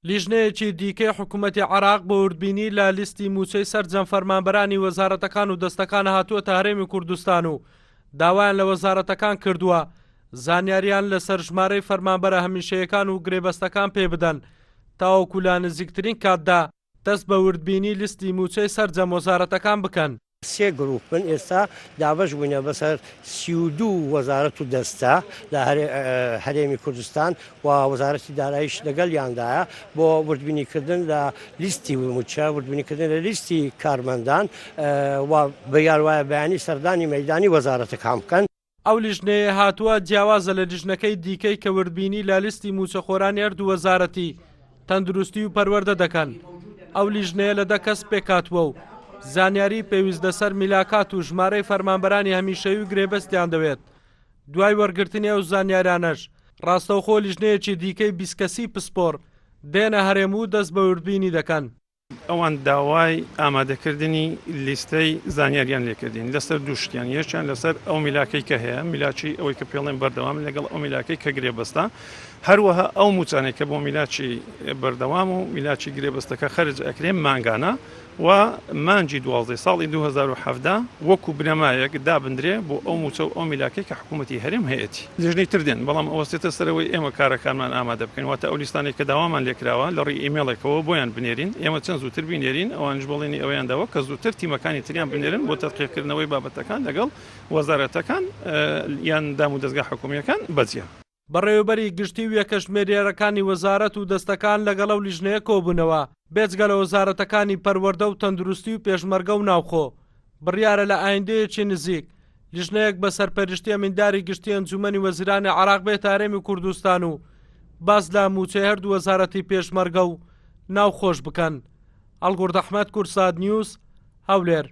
لیژنەیەکی دیکەی حکومەتی عێراق بۆ وردبینی لە لیستی مووچەی سەرجەم فەرمانبەرانی وەزارەتەکان و دەستەکان هاتووەتە هەرێمی کوردستان و داوایان لە وەزارەتەکان کردووە زانیاریان لەسەر ژمارەی فەرمانبەرە هەمیشەیەکان و گرێبەستەکان پێبدەن تاوەکو لە نزیکترین کاتدا دەست بە وردبینی لیستی مووچەی سەرجەم وەزارەتەکان بکەن. سێ گروپن ئێستا دابەش بووینە بەسەر 32 وەزارەت و دەستە لە هەرێمی کوردستان و وەزارەتی داراییش لەگەڵیاندایە بۆ وردبینیکردن لە لیستی مووچە، وردبینیکردن لە لیستی کارمەندان و بڕیار وایە بەیانی سەردانی مەیدانی وەزارەتەکان بکەن. ئەو لیژنەیە هاتووە جیاوازە لە لیژنەکەی دیکەی کە وردبینی لە لیستی مووچەخۆرانی هەردوو وەزارەتی تەندروستی و پەروەردە دەکەن. ئەو لیژنەیە لە دە کەس پێکهاتووە و زانیاری پێویست لەسەر میلاکات و ژمارەی فەرمانبەرانی هەمیشەیی و گرێبەستیان دەوێت. دوای وەرگرتنی ئەو زانیارانەش ڕاستەوخۆ لیژنەیەکی دیکەی 20 کەسی پسپۆڕ دێنە هەرێم و دەست بە وردبینی دەکەن. ئەوان داوای ئامادەکردنی لیستەی زانیاریان لێکردین لەسەر دوو شتیان، یەکیان لەسەر ئەو میلاکەی کە هەیە، میلاکی ئەوەی کە پێڵێن بەردەوام لەگەڵ ئەو میلاکەی کە گرێبەستە، هەروەها ئەو مووچانەی کە بۆ میلاکی بەردەوام و میلاکی گرێبەستەکە خەرج ئەکرێن مانگانە و مانگی دوازدەی ساڵی 2017 وەکو بنەمایەک دابندرێ بۆ ئەو مووچە و ئەو میلاکەی کە حکوومەتی هەرێم هەیەتی. لیژنەی تر دێن، بەڵام ئەوەستێتە سەر ئەوەی ئێمە کارەکانمان ئامادە بکەین، واتە ئەو لیستانەی کە داوامان لێکراوە لە ڕێی ئیمێڵێکەوە بۆیان بنێرین، ئێمە چەند زووتر بینێرین، ئەوانیش بەڵێنی ئەوەیان داوە کە زووتر تیمەکانی تریان بنێرن بۆ تەدقیقکردنەوەی بابەتەکان لەگەڵ وەزارەتەکان یان دامودەزگا حکوومییەکان بەجیا. بەڕێوەبەری گشتی و یەکە ژمێریارەکانی وەزارەت و دەستەکان لەگەڵ ئەو لیژنەیە کۆبوونەوە، بێجگە لە وەزارەتەکانی پەروەردە و تەندروستی و پێشمەرگە و ناوخۆ، بڕیارە لە ئایندەیەکی نزیک لیژنەیەک بە سەرپەرشتی ئەمینداری گشتی ئەنجوومەنی وەزیرانی عێراق بێتە هەرێمی کوردستان و باس لە مووچەی هەردوو وەزارەتی پێشمەرگە و ناوخۆش بکەن. هەڵگورد ئەحمەد، کوردسات نیوز، هەولێر.